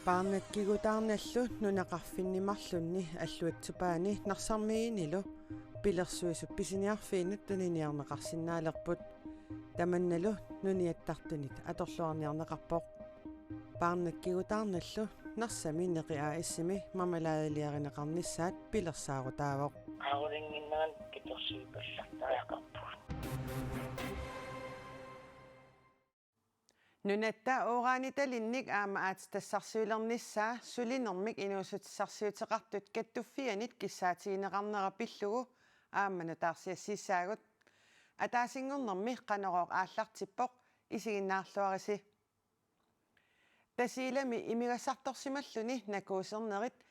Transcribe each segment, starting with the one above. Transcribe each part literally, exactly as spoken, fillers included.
Paarnakkigutaarnallu nunaqarfinni marlunni alluatsupaani Narsarmiinilu pilersuisup pisiniarfiinut tuniniarneqarsinnaalerput. Tamannalu nuniattartunit atorluarniarneqarpoq. Paarnakkigutaarnallu Narsami Neqi A/S-imi marmeladeliarineqarnissaat pilersaarutaavoq. Arulinnginneran kitersuipallattariaqarpugut. Nunatta uranitalinnik aamma aatsitassarsiulernissaa sulinermik inuussutissarsiuteqartut kattuffianit kissaatigineqarnera pillugu aamma nutaarsiassiissaagut. Ataasinngornermi Qanorooq aallartippoq, isiginnaarluarisi. Tasiilami imigassartorsimalluni nakuusernerit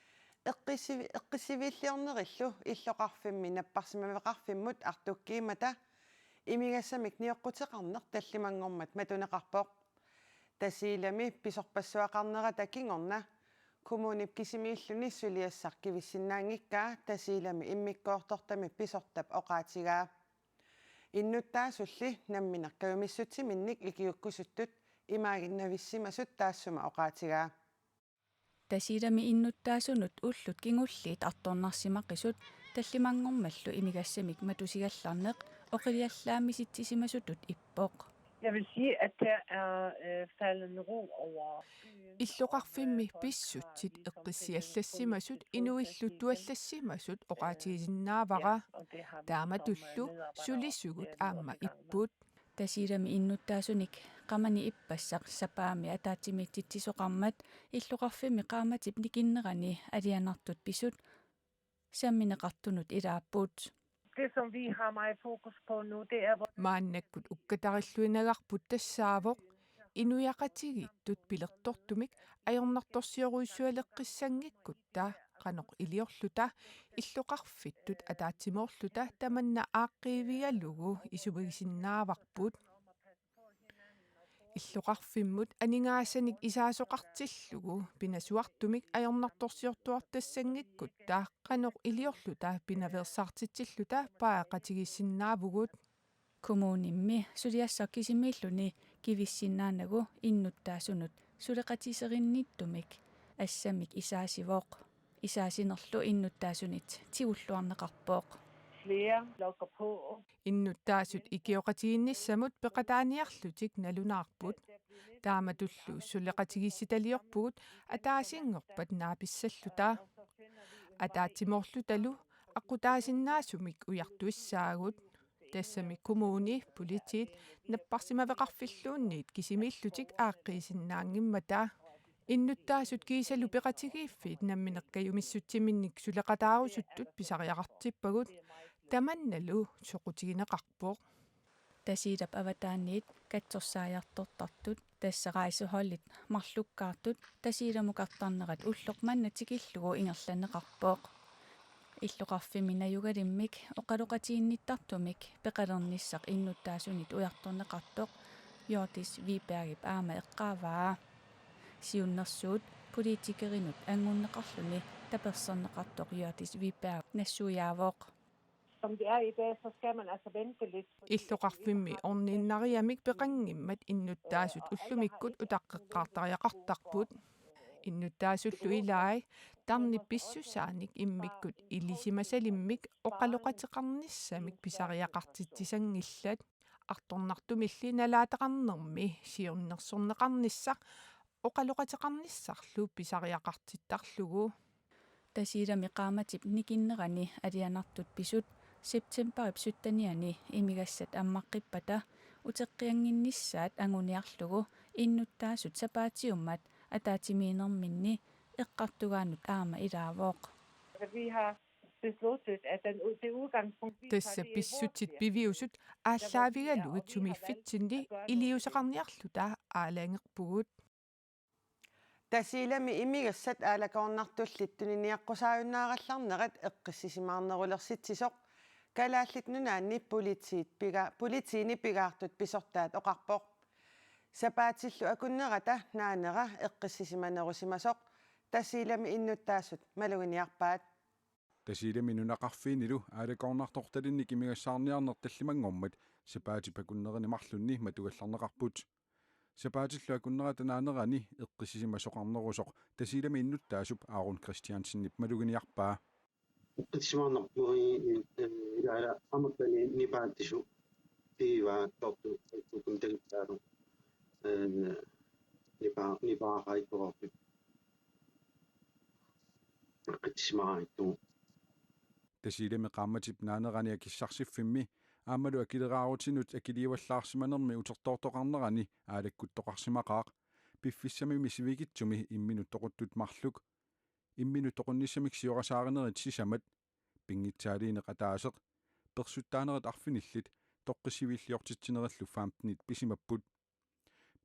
eqqissi-, eqqissiviilliornerillu illoqarfimmi napparsimmaveqarfimmut artukkiimmata imigassamik nioqquteqarneq tallimanngormat matuneqarpoq. Tasiilami pisorpassuaqarnerata kingorna kommunip kisimiilluni suliassaq kivissinnaanngikkaa Tasiilami immikkoortortami pisortap oqaatigaa. Innuttaasulli nammineq kajumissutsiminnik ikiukkusuttut imaaginnavissimasut taassuma oqaatigaa. Tasiilami innuttaasunut ullut kingulliit artornarsimaqisut tallimanngormallu imigassamik matusigallarneq oqiliallaammisitsisimasutut ippoq. Jeg vil sige, at der er øh, faldet en ro over byen. Illoqarfimmi pissutsit eqqissiallassimasut inuilluttuallassimasut oqaatigisinnaavara. Taamatullu sulisugut aamma ipput. Tasiilami innuttaasunik qamani ippassaq sapaammi ataatsimiititsisoqarmat illoqarfimmi qaammatip nikinnerani alianartut pisut sammineqartunut ilaapput. Det, som vi har meget fokus på nu, det er, hvor Maannakkut ukkatarilluinagarput tassaavoq inuiaqatigiittut pilertortumik ajornartorsiorujussualeqqissanngikkutta qanoq iliorluta illoqarfittut ataatsimoorluta tamanna aaqqiivigalugu isumagisinnaavarput. Illoqarfimmut aningaasanik isaasoqartillugu pinasuartumik ajornartorsiortuartassanngikkutta qanoq iliorluta pinaveersaartitsilluta peqatigiissinnaavugut. Kommunimmi suliassaq kisimiilluni kivissinnaanagu innuttaasunut suleqatiserinnittumik assammik isaasivoq. Isaasinerlu innuttaasunit tigulluarneqarpoq. Flere logger på. Innuttaasut ikioqatigiinnissamut peqataaniarlutik nalunaarput. Taamatullu suleqatigiissitaliorpugut ataasinngorpat naapissalluta. Ataatsimoorlutalu aqqutaasinnaasumik ujartuissaagut. Tassami kommuni politiit napparsimaveqarfilluunniit kisimiillutik aaqqiisinnaanngimmata. Innuttaasut kiisalu peqatigiiffiit nammineq kajumissutsiminnik suleqataarusuttut pisariaqartippagut. Tamannalu soqutigineqarpoq. Tasiilap avataaniit katsorsaajartortartut tassa rejseholdit marlukkaartut Tasiilamukartarnerat ulloq manna tikillugu ingerlanneqarpoq. Illoqarfimmi najugalimmik oqaloqatiginnittartumik peqalernissaq innuttaasunit ujartorneqartoq Hjørdis Wibergip aamma eqqaavaa. Siunnersuut politikerinut anngunneqarluni taperserneqartoq Hjørdis Wiberg nassuiaavoq. Som det er i dag, så skal man altså vente lidt. Illoqarfimmi orniinnariamik peqanngimmat innuttaasut ullumikkut utaqqeqqaartariaqartarput. Innuttaasullu ilai tarnip pissusaanik immikkut ilisimasalimmik oqaloqateqarnissamik pisariaqartitsisanngillat. Artornartumilli nalaataqarnermi siunnersorneqarnissaq oqaloqateqarnissarlu pisariaqartittarlugu. Tasiilami qaammatip nikinnerani alianartut pisut septembarip syttenianni imigassat ammaqqippata uteqqiannginnissaat anguniarlugu innuttaasut sapaatiummat ataatsimiinnerminni eqqartugaanut aamma ilaavoq. Vi har besluttet, at den, det udgangspunkt, vi tager, Tassa det er pissutsit piviusut aallaavigalugit sumiiffitsinni iliuuseqarniarluta aalajangerpugut. Tasiilami imigassat aalakoornartullit tuniniaqqusaajunnaarallarnerat eqqissisimaarnerulersitsisoq Kalaallit Nunaanni politiit piga-, politiini pigaartut pisortaat oqarpoq. Sapaatillu akunnerata naanera eqqissisimanerusimasoq Tasiilami innuttaasut maluginiarpaat. Tasiilami nunaqarfiinilu aalakoornartortalinnik imigassaarniarneq tallimanngormat Sapaatip akunnerani marlunni matugallarneqarput. Sapaatillu akunnerata naanerani eqqissisimasoqarnerusoq Tasiilami innuttaasup Aaron Christiansenip maluginiarpaa. Eqqissisimaarnarpoq i-, i-, ilaala amerlani nipaatisu piivaa tortu ukkum tagitaalu. Eh, nipa-, nipaaqaittoqarpit. Eqqissisimaarnarpoq. Tasiilami qaammatip naanerani akissarsiffimmi aammalu akileraarutinut akiliivallaarsimanermi utertoortoqarnerani aalakkuttoqarsimaqaaq. Piffissami misivigitsumi imminut toquttut marluk. Imminut toqunnissamik siorasaarinerit sisamat, pinngitsaaliineq ataaseq, persuttaanerit arfinillit, toqqissiviilliortitsinerillu femtenit pisimapput.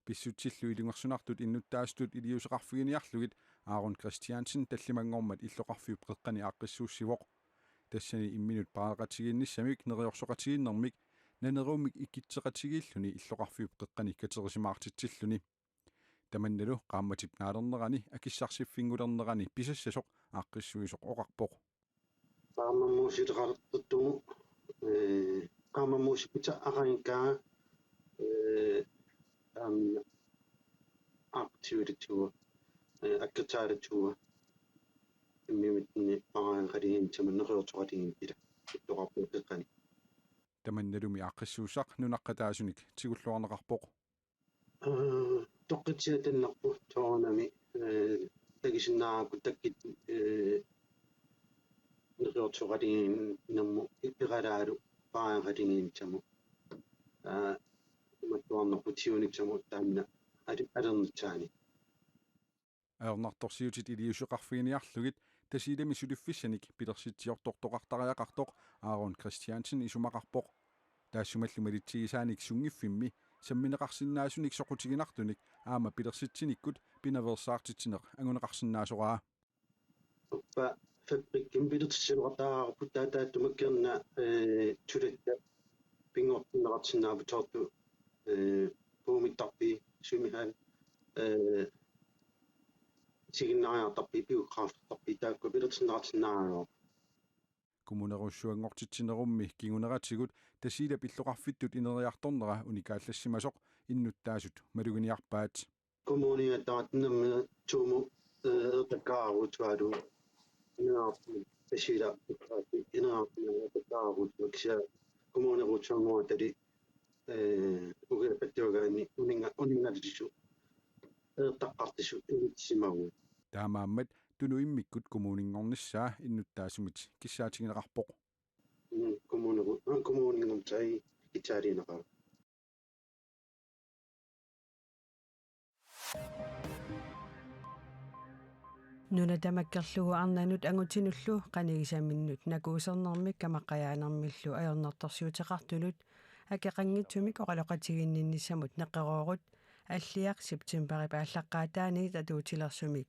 Pissutsillu ilungersunartut innuttaasutut iliuuseqarfiginiarlugit Aaron Christiansen tallimanngormat illoqarfiup qeqqani aaqqissuussivoq. Tassani imminut paareqatigiinnissamik neriorsoqatigiinnermik naneruummik ikitseqatigiilluni illoqarfiup qeqqani katerisimaartitsilluni. Tamannalu qaammatip naalernerani akissarsiffinngulernerani pisassasoq aaqqissuisoq oqarpoq. Qaammamuusileqartuttugu, eh, qaammamuusippata aqagunikkaa, eh, aamma aqqutiguluttugu, eh, akkertaaluttugu, immimitsinni paaraqatigiinnissamut neriorsoqatigiinnissamut illoqarfiup qeqqani. Tamannalumi aaqqissuussaq nunaqqataasunik tigulluarneqarpoq. Eh, toqqitsiatannerpu toornami, eh, takusinnaarakku takkut, eh, neriorsoqatigiinnermut iperalaalu paaraqatigiinnissamut. Eh, imattuarnerput siunissami taanna ali-, alernissaani. Ajornartorsiutit iliuuseqarfiginiarlugit Tasiilami suliffissanik pilersitsiortortoqartariaqartoq Aaron Christiansen isumaqarpoq. Taassumalu malitsigisaanik sunngiffimmi sammineqarsinnaasunik soqutiginartunik aamma pilersitsinikkut pinaveersaartitsineq anguneqarsinnaasoraa. Uppa fabrikkimi pilersitsisoqartariaqarpugut taava taattumakkerna, eh, tulatta pinngortinneqarsinnaapput soorlu, eh, puumittarpii, svømmehal, eh, isiginnaariartarpii, biograftarpii, taakku pilersinneqarsinnaagaluarput. Kommunerujussuanngortitsinerummi kinguneratigut Tasiilap illoqarfittut ineriartornera unikaallassimasoq innuttaasut maluginiarpaat. Kommunia taartinnermi tuumu, eh, ertakkaaruutsualu. Ineriartornera Tasiilap ineriartornera ertakkaaruutsualu kisianni kommunerujussuanngortali, eh, ukiapattaagaanni uninga-, uninngatisu ertaqqartisu inissisimavugut. Taamaammat Tunut immikkut kommuninngornissaa innuttaasumit kissaatigineqarpoq. Mm, kommuneru-, ah, kommuninngornissaa kissaatigineqarpoq. Nuna tamakkerlugu arnanut angutinullu qanigisaminnut nakuusernermik kamaqqajaanermillu ajornartorsiuteqartunut akeqanngitsumik oqaloqatiginninnissamut neqeroorut Alliaq septemberip aallaqqaataaniit atuutilersumik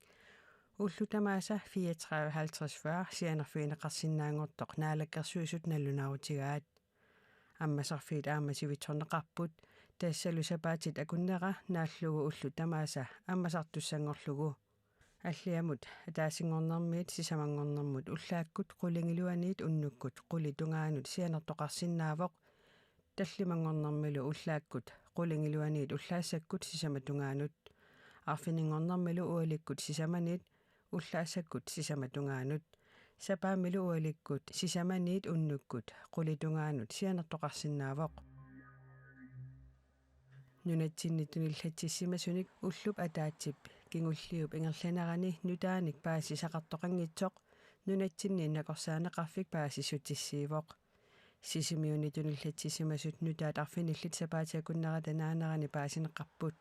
ullut tamaasa fireogtredive halvtreds fyrre sianerfigineqarsinnaanngortoq Naalakkersuisut nalunaarutigaat. Ammasarfiit aamma sivitsorneqarput, tassalu sapaatit akunnera naallugu ullut tamaasa ammasartussanngorlugu. Alliamut ataasinngornermiit sisamanngornermut ullaakkut qulingiluaniit unnukkut qulit tungaanut sianertoqarsinnaavoq, tallimanngornermilu ullaakkut qulingiluaniit ullaassakkut sisamat tungaanut, arfininngornermilu ualikkut sisamaniit ullaassakkut sisamat tungaanut, sapaammilu ualikkut sisamaniit unnukkut qulit tungaanut sianertoqarsinnaavoq. Nunatsinni tunillatsissimasunik ullup ataatsip kingulliup ingerlanerani nutaanik paasisaqartoqanngitsoq nunatsinni nakorsaaneqarfik paasissutissiivoq. Sisimiuni tunillatsissimasut nutaat arfinillit sapaatit akunnerata naanerani paasineqarput.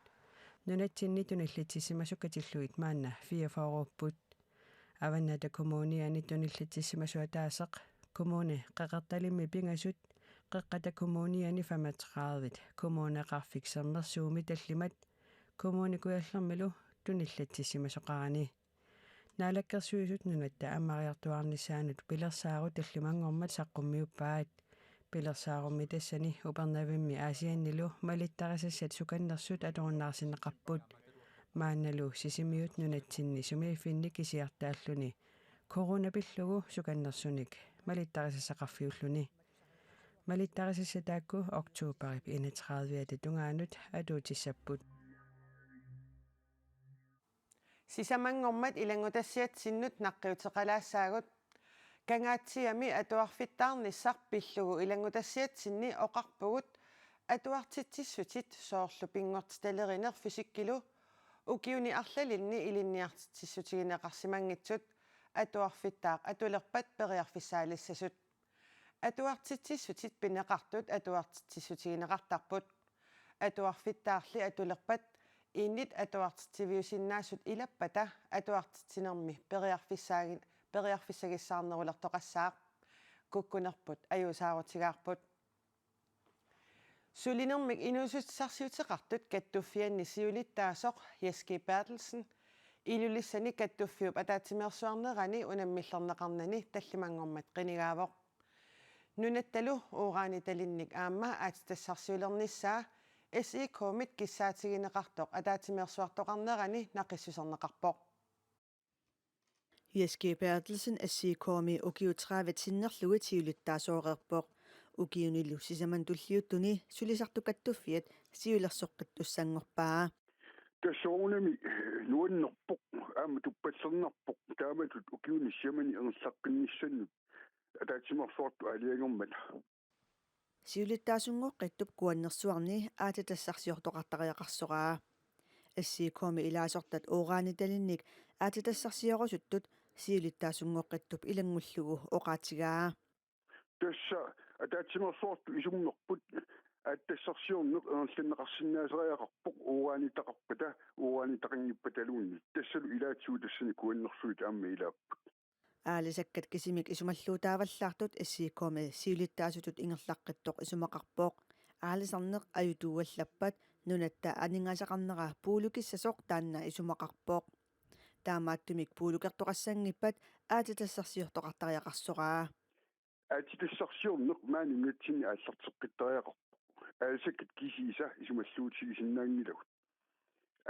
Nunatsinni tunillatsissimasut katillugit maanna fireogfyrreupput. Avannaata Kommuniani tunillatsissimasoq ataaseq, Kommune Qeqertalimmi pingasut, Qeqqata Kommuniani femogtredive, Kommuneqarfik Sermersuumi tallimat, Kommune Kujallermilu tunillatsissimasoqarani. Naalakkersuisut nunatta ammariartuaarnissaanut pilersaarut tallimanngormat saqqummiuppaat. Pilersaarummi tassani Upernavimmi Aasiannilu malittarisassat sukannersut atorunnaarsinneqarput. Maannalu Sisimiut nunatsinni sumiiffinni kisiartaalluni corona pillugu sukannersunik malittarisassaqarfiulluni. Malittarisassat taakku oktoberip enogtredive-ata tungaanut atuutissapput. Sisamanngormat ilanngutassiatsinnut naqqiuteqalaassaagut. Kangaatsiami atuarfittaarnissaq pillugu ilanngutassiatsinni oqarpugut atuartitsissutit soorlu pinngortitalerineq fysikkilu ukiuni arlalinni ilinniartitsissutigineqarsimanngitsut atuarfittaaq atulerpat periarfissaalissasut. Atuartitsissutit pineqartut atuartitsissutigineqartarput. Atuarfittaarli atulerpat innit atuartitsiviusinnaasut ilappata atuartitsinermi periarfissaagin-, periarfissagissaarnerulertoqassaaq. Kukkunerput ajuusaarutigaarput. Sulinermik inuussutissarsiuteqartut kattuffianni siulittaasoq Jess G. Berthelsen Ilulissani kattuffiup ataatsimeersuarnerani unammillerneqarnani tallimanngormat qinigaavoq. Nunattalu uranitalinnik aamma aatsitassarsiulernissaa S I K-mit kissaatigineqartoq ataatsimeersuartoqarnerani naqissuserneqarpoq. Jess G. Berthelsen S I K-mi ukiut tredive sinnerlugit siulittaasooreerpoq. Ukiunilu sisamani tulliuttuni sulisartut kattuffiat siulersoqqittussanngorpaa. Tassa soorunami nuannerpoq, aamma tuppallernarpoq, taamatut ukiuni sisamani ingerlaqqinnissanut ataatsimeersuartut aalajangermata. Siulittaasunngoqqittup kuannersuarni aatsitassarsiortoqartariaqarsoraa. S I K-mi ilaasortat uranitalinnik aatsitassarsiorusuttut siulittaasunngoqqittup ilanngullugu oqaatigaa. Tassa ataatsimeersuartut isummerput aatsitassarsiorneq ingerlanneqarsinnaasariaqarpoq uranitaqarpata, uranitaqanngippataluunniit. Tassalu ilaatigut tassani kuannersuit aamma ilaapput. Aalisakkat kisimik isumalluutaavallaartut S I K-mi siulittaasutut ingerlaqqittoq isumaqarpoq. Aalisarneq ajutuuallappat nunatta aningaasaqarnera puulukissasoq taanna isumaqarpoq. Taamaattumik puulukertoqassanngippat aatsitassarsiortoqartariaqarsoraa. Aatsitassarsiorneq maani nunatsinni aallarteqqittariaqarpoq. Aalisakkat kisiisa isumalluutigisinnaanngilagut.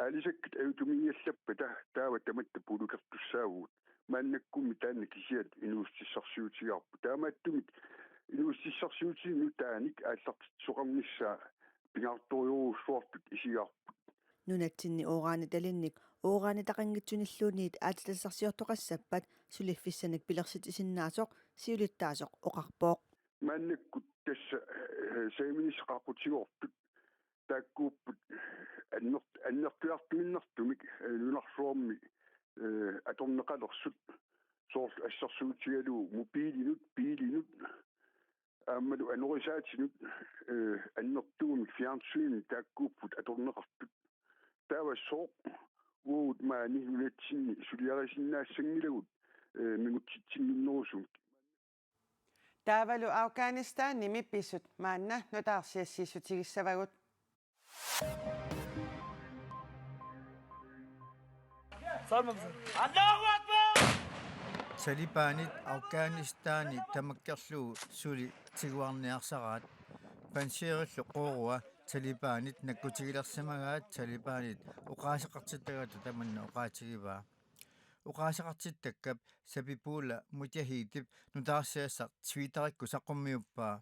Aalisakkat ajutumiiallappata taava tamatta puulukertussaavugut. Maannakkummi taanna kisiat inuussutissarsiutigaarput. Taamaattumik inuussutissarsiutinut nutaanik aallartitsisoqarnissaa pingaartorujussuartut isigaarput. Nunatsinni uranitalinnik uranitaqanngitsunilluunniit aatsitassarsiortoqassappat suliffissanik pilersitsisinnaasoq siulittaasoq oqarpoq. Maannakkut tassa, eh, saaminis qaaqutigoortut taakkuupput anner-, annertuartuinnartumik, eh, nunarsuarmi, eh, atorneqalersut soorlu assersuutigalugu mobilinut, biilinut, aammalu anorisaatinut, eh, annertuumik fjernsynimik taakkuupput atorneqartut. Taava sooq uagut maani nunatsinni suliarisinnaassanngilagut, eh, mingutsitsinnginnerusumik. Taavalu Afghanistanimi pisut maanna nutaarsiassiissutigissavagut. Talibanit Afghanistani tamakkerlugu suli tiguarniarsaraat. Panjsheerillu Quorua Talibanit nakkutigilersimagaat Talibanit oqaaseqartittagaata tamanna oqaatigivaa. Oqaaseqartittakkap Zabihullah Mujahidip nutaarsiassaq Twitteri-kkut saqqummiuppaa.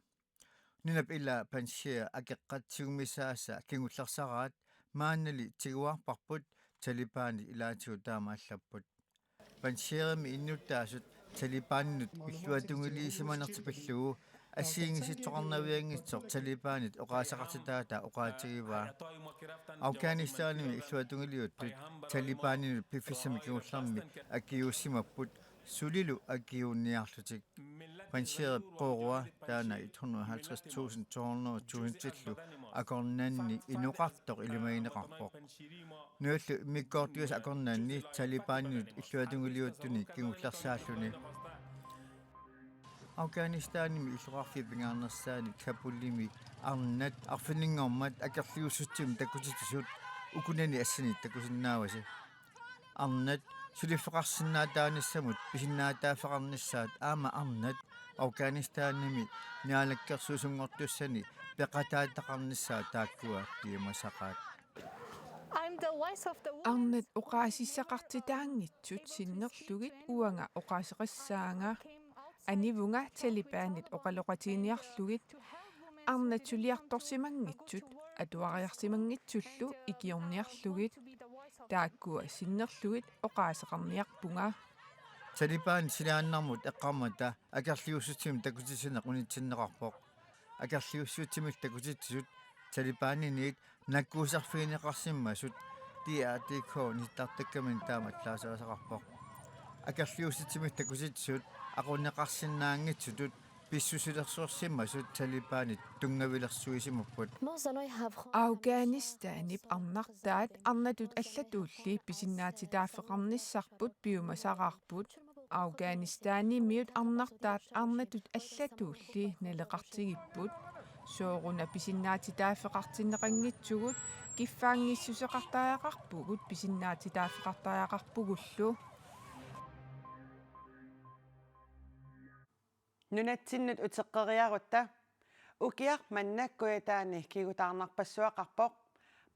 Nunap ilaa Panjsheer akeqqat siumissaasa kingullersaraat, maannali tiguarparput, Talibanit ilaatigut taama allapput. Panjsheerimi innuttaasut Talibaninut illuatungiliisimanertik pillugu assigiinngisitsoqarnavianngitsoq Talibanit oqaaseqartitaata oqaatigivaa. Afghanistanimi illuatungiliuttut Talibaninut piffissami kingullermi akiuussimapput sulilu akiuunniarlutik. Panjsheerip Quorua taanna et hundrede og halvtreds tusind to hundrede tusindillu akornanni inoqartoq ilimagineqarpoq. Nujullu immikkoortuisa akornanni Talibaninut illuatungiliuttuni kingullersaalluni. Afghanistanimi illoqarfiup pingaarnersaani Kabulimi arnat arfininngormat akerliussutsimik takkutitsisut ukunani assani takusinnaavasi. Arnat suliffeqarsinnaataanissamut pisinnaatitaaffeqarnissaat aamma arnat Afghanistanimi naalakkersuisunngortussani peqataatitaqarnissaat taakkua piumasaqaat. I'm the voice of the woman. Arnat oqaasissaqartitaanngitsut sinnerlugit uanga oqaaseqassaanga. Anivunga Talibanit oqaloqatiginiarlugit. arnat suliartorsimanngitsut atuariarsimanngitsullu ikiorniarlugit, taakkua sinnerlugit oqaaseqarniarpunga. Taliban silaannarmut eqqarmata akerliussutsimik takutitsineq unitsinneqarpoq. Akerliussutsimik takutitsisut Talibaniniit nakkuusarfigineqarsimmasut D R D K nittartakkaminut taama allaasaasaqarpoq. Akerliussutsimik takutitsisut aqunneqarsinnaanngitsutut pissusilersorsimmasut Talibanit tunngavilersuisimapput. Afghanistanip arnartaat arnatut allatuulli pisinnaatitaaffeqarnissarput piumasaqarput. Afghanistanimiut arnartaat arnatut allatuulli naleqartigipput. Sooruna pisinnaatitaaffeqartinneqanngitsugut kiffaanngissuseqartariaqarpugut pisinnaatitaaffeqartariaqarpugullu. Nunatsinnut uteqqeriarutta. Ukiaq manna Kujataani kigutaarnarpassuaqarpoq.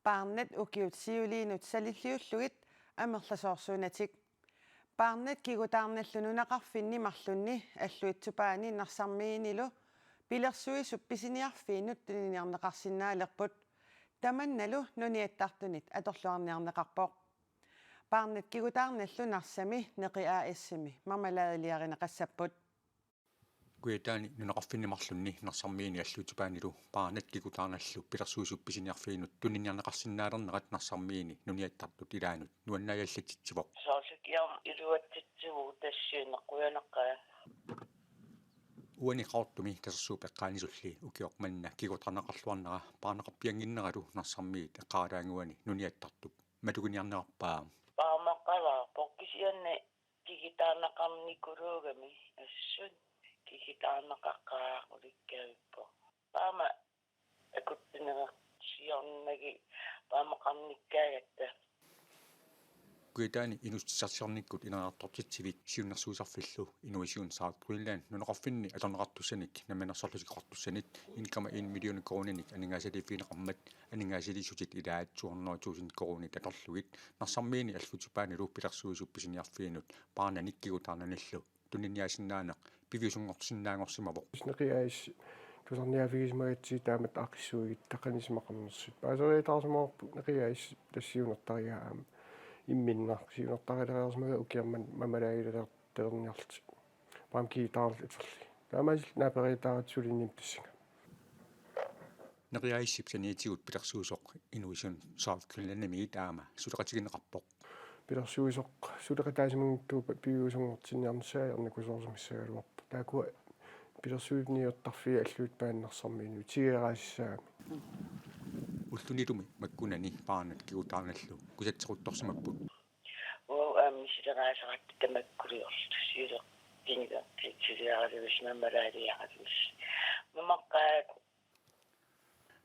Paarnat ukiut siuliinut salilliullugit amerlasoorsuunatik. Paarnat kigutaarnallu nunaqarfinni marlunni Alluitsup Paani Narsarmiinilu pilersuisup pisiniarfiinut tuniniarneqarsinnaalerput. Tamannalu nuniattartunit atorluarniarneqarpoq. Paarnat kigutaarnallu Narsami Neqi A/S-imi marmeladeliarineqassapput. Kujataani nunaqarfinni marlunni Narsarmiini Alluitsup Paanilu paarnat kigutaarnallu pilersuisup pisiniarfiinut tuniniarneqarsinnaalernerat Narsarmiini nuniattartut ilaannut nuannaajallatsitsivoq. Soorlu ukiarmi iluatsitsivugut tassani qujanaqaaq. Uani Qaqortumi Kasersuup eqqaanisulli ukioq manna kigutaarneqarluarnera paarneqarpiannginneralu Narsarmiit eqqaalaannguani nuniattartup maluginiarnerarpaa. Paamaqalaarpoq kisianni kigutaarneqarnikuluugami assut kigutaarneqaqaaq ulikkaavippoq. Paama akuttuneqarsiornagit paamaqarnikkaagatta. Kujataani inuussutissarsiornikkut ineriartortitsivik siunnersuisarfillu Innovation South Greenland nunaqarfinni atorneqartussanik namminersorlutik oqartussanit en komma en million koruuninik aningaasaliiffigineqarmat aningaasaliissutit ilaat to hundrede tusind koruunit atorlugit Narsarmiini Alluitsup Paanilu pilersuisup pisiniarfiinut paarnanik kigutaarnanillu tuniniaasinnaaneq piviusunngorsinnaanngorsimavoq. Neqi A/S tusarniaaffigisimagatsigu taamatut aaqqissuugut taqqanisimaqarnersut. Paaseriataarsimavarput Neqi A/S tassa siunertarigaa aamma imminnaq siunertarialeriarsimagaa ukiaq manna mamalaagileriartalerniarlutik. Paamik kigutaarnallu atorlugit. Taamaasillutik naaperiataaratta suliniutit tassunga. Neqi A/S-ip saniatigut pilersuisoq Innovation South Greenlandimiit aamma suleqatigineqarpoq. Pilersuisoq suleqataasimanngikkutta piviusunngortinniarnissaa ajornakusoorsimassagaluarpoq. Taakkua pilersuisoq niuertarfiit Alluitsup Paani Narsarmiinut tigeraasissagamik. Ullunilumi makkunani paarnat kigutaarnallu kusatequttorsimapput. Uagut aamma misileraasaratta tamakkuliorluta siuleq kiniga titsiliaralusi mamalaaliaralusi. Mamaqqaat.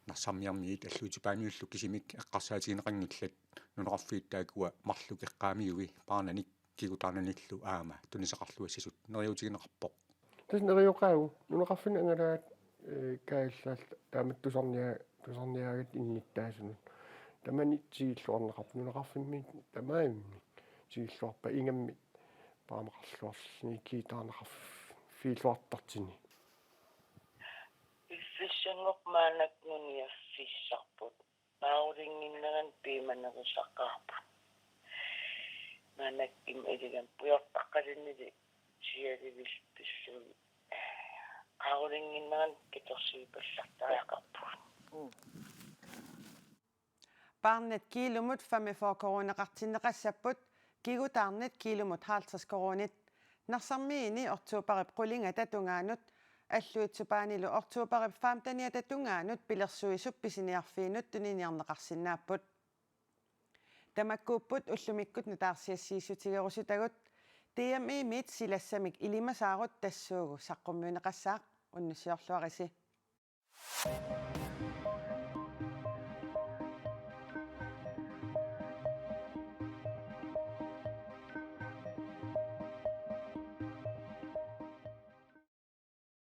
Narsarmiarmiit Alluitsup Paaniullu kisimik eqqarsaatigineqanngillat nunaqarfiit taakkua marluk eqqaamiui paarnanik kigutaarnanillu aamma tunisaqarluassasut neriuutigineqarpoq. Tassa neriuqaagut nunaqarfinni angalaat, ee, kaajallaat taamatut tusarnia-, tusarniaagatta innuttaasunut. Tamanit tigilluarneqarpoq nunaqarfimmi tamarmik tigilluarpata ingammik paamaqarluarluni kigutaarneqarfiilluartartuni. Piffissanngorpat maannakkut nuniaffissarput. Qaarulinnginnerani piumanerusaqaarput. Maannakkut ima iligamik pujortaqqalinnili sialivillugu pillugit. Qaarulinnginnerani katersuipallartariaqarpugut. Paarnat kiilumut femogfyrre koruuneqartinneqassapput, kigutaarnat kiilumut halvtreds koruunit. Narsarmiini oktoberip qulingata tungaanut, Alluitsup Paanilu oktoberip femteniata tungaanut pilersuisup pisiniarfiinut tuniniarneqarsinnaapput. Tamakkuupput ullumikkut nutaarsiassiissutigerusutagut. D M I-miit silassamik ilimasaarut tassuugu saqqummiunneqassaaq, unnussiorluarisi.